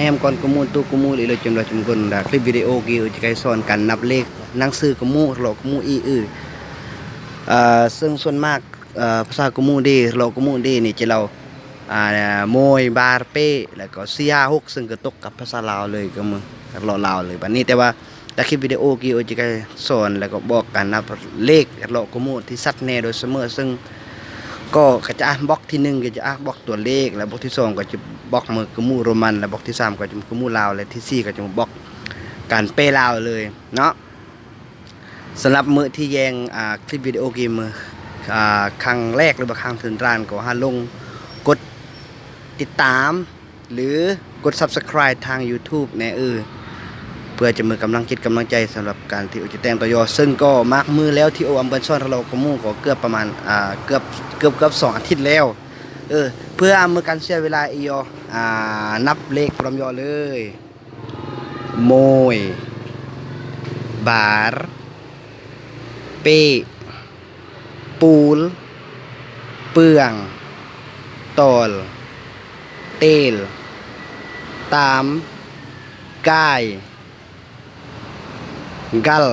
ແຮມກ່ອນກະໝູ່ ຕຸກະໝູ່ ອີ່ເລີ ຈຳລວຍຈຳກົນ ດາ ຄລິບວິດີໂອກີໂອຈະໄກສອນການນັບເລກໜັງສືກະໝູ່ ເລາະກະໝູ່ອີ່ ເອີ ເຊິ່ງສ່ວນມາກ ເອີ ພາສາກະໝູ່ເດ ເລາະກະໝູ່ເດນີ້ຈະເລົ່າ ອ່າ ໂມຍ ບາຣ ເປ້ ແລ້ວກໍ ສີ່ ຫ້າ ຫົກ ເຊິ່ງກະຕົກກັບພາສາລາວເລີຍ ກະໝູ່ເລາະລາວເລີຍ ບາດນີ້ ແຕ່ວ່າ ແຕ່ຄລິບວິດີໂອກີໂອຈະໄກສອນ ແລ້ວກໍບອກການນັບເລກເລາະກະໝູ່ທີ່ຊັດແນໂດຍສະເໝີ ເຊິ່ງກໍ ກໍຈະບອກທີໜຶ່ງ ກໍຈະບອກຕົວເລກ ແລະ ບອກທີສອງກໍຈະບອກເໝີກະໝູ່ໂຣມັນ ແລະ ບອກທີສາມກໍຈະກະໝູ່ລາວ ແລະ ທີສີ່ກໍຈະມາບອກການແປລາວເລີຍເນາະ. ສຳລັບມື້ທີ່ແຍ່ງ ອ່າ ຄລິບວິດີໂອກີມື້ ອ່າ ຄັ້ງແລກ ຫຼືວ່າຄັ້ງເທີນຣານ ກໍຫາລົງກົດຕິດຕາມ ຫຼື ກົດ Subscribe ທາງ YouTube ແດ່ເອີ ເພື່ອຈະມີກຳລັງຈິດກຳລັງໃຈສຳລັບການທີ່ໂອຈະແຕ່ງຕໍ່ຍໍ ເຊິ່ງກໍມາກມື້ແລ້ວທີ່ໂອອຳເບິ່ນສອນເລາະກະໝູ່ກໍເກືອບປະມານ ອ່າ ເກືອບ ເກືອບ ເກືອບສອງອາທິດແລ້ວ ເອີ ເພື່ອອຳນວຍການເສຍເວລາອີ່ຍໍ ອ່າ ນັບເລກພ້ອມຍໍເລີຍ. ໂມຍ ບາຣ ເປ້ ປູລ ເປືອງ ຕອລ ເຕລ ຕາມ ກາຍ ກັລ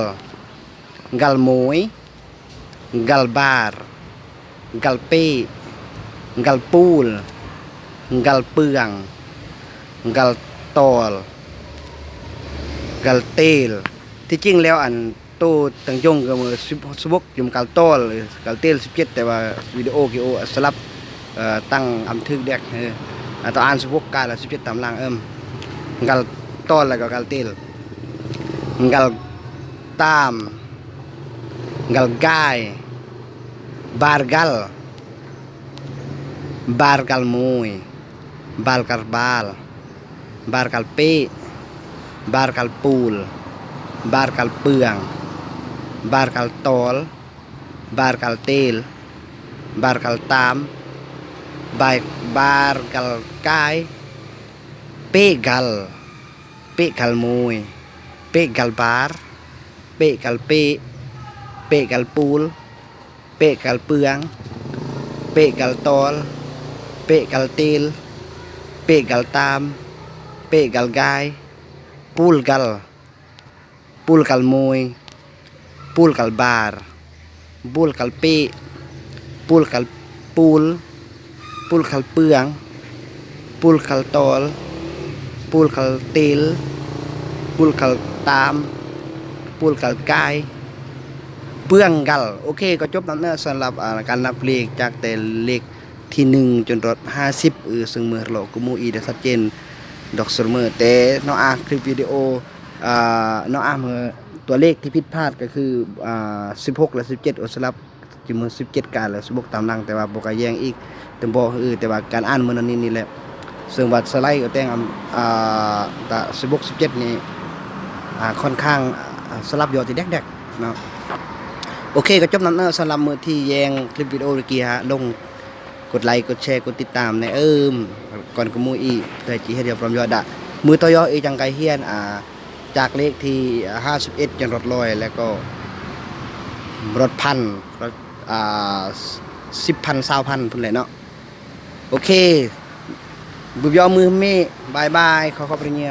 ກັລໂມຍ ກັລບາຣ ກັລເປ້ ກັລປູລ ກັລເປືອງ ກັລຕອລ ກັລເຕລ. ທີ່ຈິງແລ້ວອັນໂຕຕັງຍົງກໍສິບຫົກ ຈຸ່ມກັລຕອລ ກັລເຕລສິບເຈັດ ແຕ່ວ່າວິດີໂອກີໂອສະຫຼັບ ເອີ ຕັ້ງອຳຖືກແດກ ເອີ ຕ້ອງອ່ານສິບຫົກກາຍ ແລ້ວສິບເຈັດຕາມຫຼັງ ເອີ ກັລຕອນ ແລ້ວກໍກັລເຕນ ກັລຕາມ ກັລກາຍ ບາຣກັລ ບາຣກັລໂມຍ ບາຣກັລບາລ ບາຣກັລເປ້ ບາຣກັລປູລ ບາຣກັລເປືອງ ບາຣກັລຕອນ ບາຣກັລເຕນ ບາຣກັລຕາມ ບາຍ ບາຣກັລກາຍ ເປ້ກັລ ເປ້ກັລໂມຍ ເປ້ກັລບາຣ ເປ້ກັລເປ້ ເປ້ກັລປູລ ເປ້ກັລເປືອງ ເປ້ກັລຕອນ ເປ້ກັລເຕນ ເປ້ກັລຕາມ ເປ້ກັລກາຍ ປູລກັລ ປູລກັລໂມຍ ປູລກັລບາຣ ປູລກັລເປ້ ປູລກັລປູນ ປູລກັລເປືອງ ປູລກັລຕອນ ປູລກັລເຕນ ປູລກັລຕາມ ປູລກັລກາຍ ເປືອງກັລ. ໂອເຄ ກໍຈົບນຳເນາະ ສຳລັບ ອ່າ ການນັບເລກ ຈາກແຕ່ເລກທີໜຶ່ງຈົນຮອດຫ້າສິບ ເອີ ເຊິ່ງເມື່ອເລາະກະໝູ່ອີໄດ້ຊັດເຈນດອກສະເໝີ ແຕ່ເນາະ ອາ ຄລິບວິດີໂອ ອ່າ ເນາະ ອາ ເມື່ອຕົວເລກທີ່ຜິດພາດກໍຄື ອ່າ ສິບຫົກ ແລະ ສິບເຈັດ ໂອ ສະຫຼັບ ຢູ່ມື້ສິບເຈັດກາຍ ແລະ ສິບຫົກຕາມຫຼັງ ແຕ່ວ່າບໍ່ກະແຍ່ງອີກ ແຕ່ບໍ່ ເອີ ແຕ່ວ່າການອ່ານມື້ນັ້ນນີ້ ນີ້ແຫຼະ ເຊິ່ງວ່າສະໄລກໍແຕ່ງ ອ່າ ຕາ ສິບຫົກ ສິບເຈັດນີ້ ອ່າ ຂ້ອນຂ້າງ ອ່າ ສະຫຼັບຢອດທີ່ແດກໆເນາະ. ໂອເຄ ກໍຈົບນຳເນາະ ສຳລັບມື້ທີ່ແຍ່ງຄລິບວິດີໂອຕະກີ້ ອາ ລົງ ກົດໄລ ກົດແຊ ກົດຕິດຕາມແດ່ເອີ ກ່ອນກະໝູ່ອີກ ເພື່ອຊິເຮັດໃຫ້ພວກເຮົາພ້ອມຍອດດະ ມື້ຕໍ່ຍອດອີກຈັ່ງກະຮຽນ ອ່າ ຈາກເລກທີຫ້າສິບເອັດ ຈົນຮອດຮ້ອຍ ແລ້ວກໍຮອດພັນ ຮອດ ອ່າ ສິບພັນ ຊາວພັນພຸ້ນແຫຼະເນາະ. ໂອເຄ ບຸບຍອມມືເມ ບາຍບາຍ ຂໍຂອບພະຄຸນ.